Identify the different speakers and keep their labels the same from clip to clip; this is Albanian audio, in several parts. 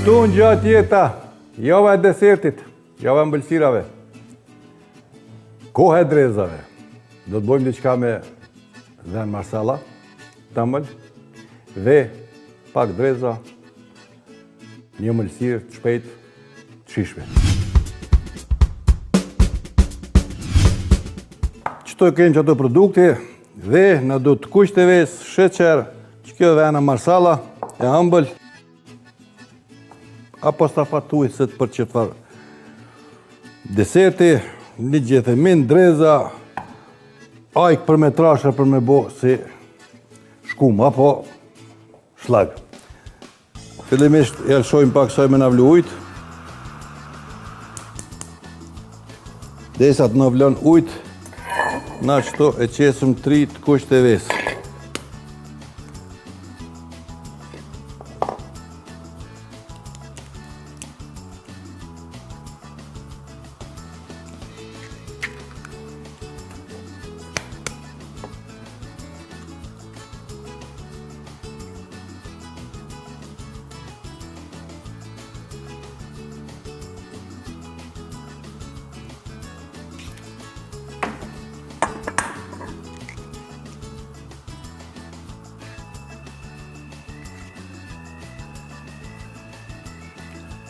Speaker 1: Tu ngjat jeta, java e desertit, java e ëmbëlsirave, koha e drezave. Do të bojmë diçka me venë marsala, të ëmbël, ve, pak dreza, një ëmbëlsirë të shpejtë, të shijshme. Qëto e kemi qato produkte, ve, na duhet të kuqtë e vesë, sheqer, qëkjo vena marsala, e ëmbël, apostafatueset për qëfarë deserti, një gjethe mint, dreza, ajkë për me trashë për me bo si shkumë, apo shllag. Fillimisht e lëshojmë pak saj me na vlu ujt. Derisa të na vlon ujt, na qëto e qesëm tri të kuqtë e vesë.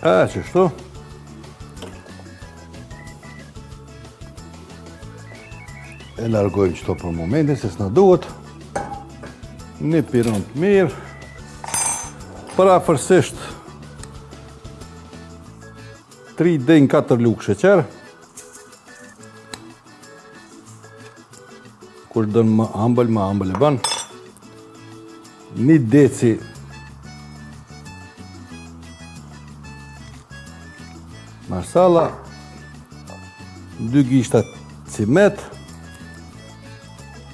Speaker 1: E, qështu? E largojmë qëto për momentin, se s'na duhet. Një piron të mirë. Përafërsisht 3 deri në 4 lugë sheqer. Kush don më ambël, më ambël e bën. Një deci marsala, dy gishta cimet,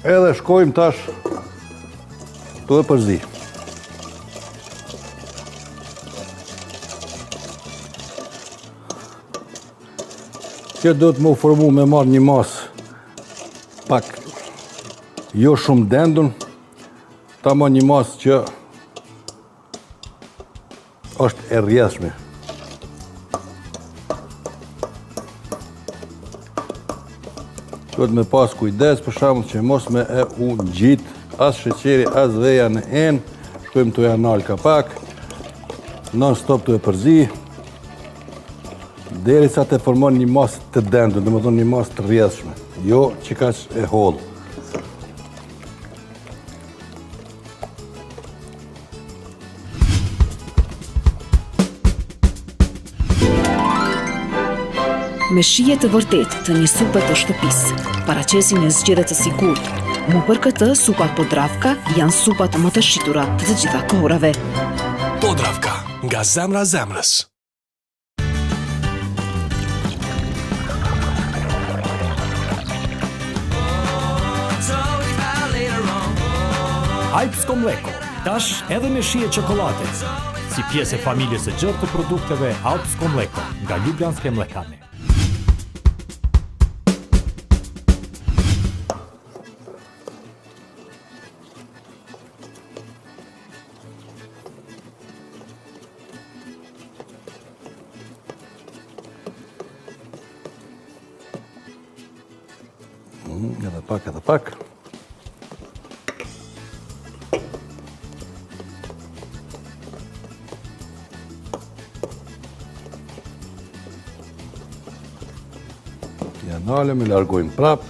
Speaker 1: edhe shkojmë tash tu e përzi. Kjo do të m'u formu me marrë një masë pak jo shumë dendun, Ta ma një masë që është e rrjedhshme. Duhet me pas kujdes për shembull që mos me e u ngjit as sheqeri, as veja në enë. Shkojmë tu ja nalë ka pak. Non stop tu e përzi. Derisa të formon një masë të dendun, domethonë një masë të rrjedhshme. Jo që kaq e hollë.
Speaker 2: Me shije të vërtetë të një supe të shtëpisë, paraqesin një zgjedhje të sigurt. Mu për këtë, supat Podravka janë supat më të shitura të të gjitha kohërave.
Speaker 3: Podravka, nga zemra zemrës.
Speaker 4: Alpsko Mleko, tash edhe me shije çokollate, si pjesë e familjes së gjerë të produkteve Alpsko Mleko nga Ljubljanske Mlekarne.
Speaker 1: Mm, edhe pak, edhe pak. Ja nalëm, e largojmë prapë.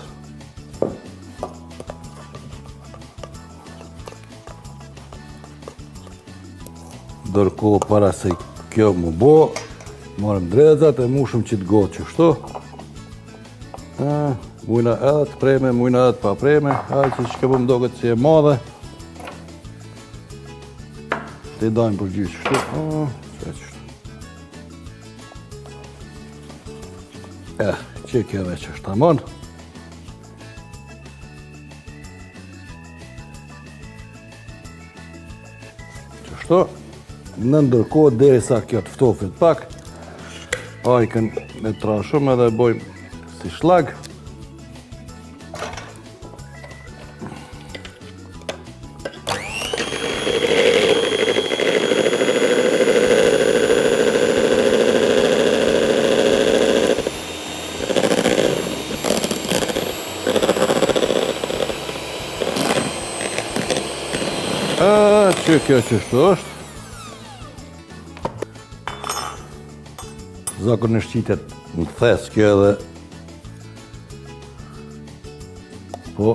Speaker 1: Ndërkohë para se kjo m'u bo, marrim dredhat e mushëm qit gotë qështu. E, mujna edhe të preme, mujna edhe të papreme, edhe që që po më doket si e madhe. T'i dajmë për gjysë qështu. O, që qështu. E, që kjo veç është tamon. Qështu, në ndërkohë derisa kjo të ftofet pak, ajkën e trashëm edhe e bojmë si shllag. E, që kjo qështu është. Zakonisht qitet në thes kjo edhe Po,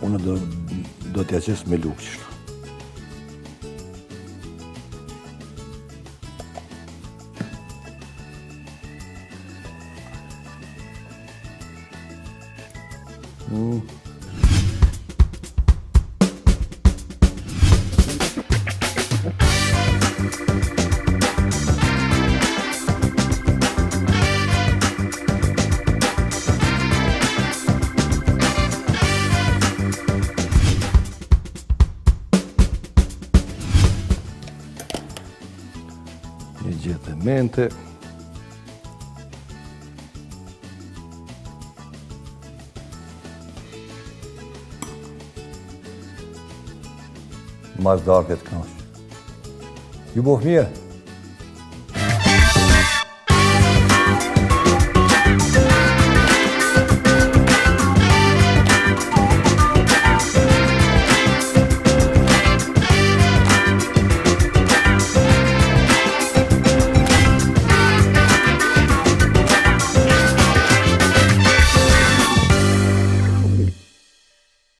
Speaker 1: unë do, do t'ja qes me lugë qështu. Mm. Një gjethe mente. Mas darke të knaqë. Ju boftë mirë.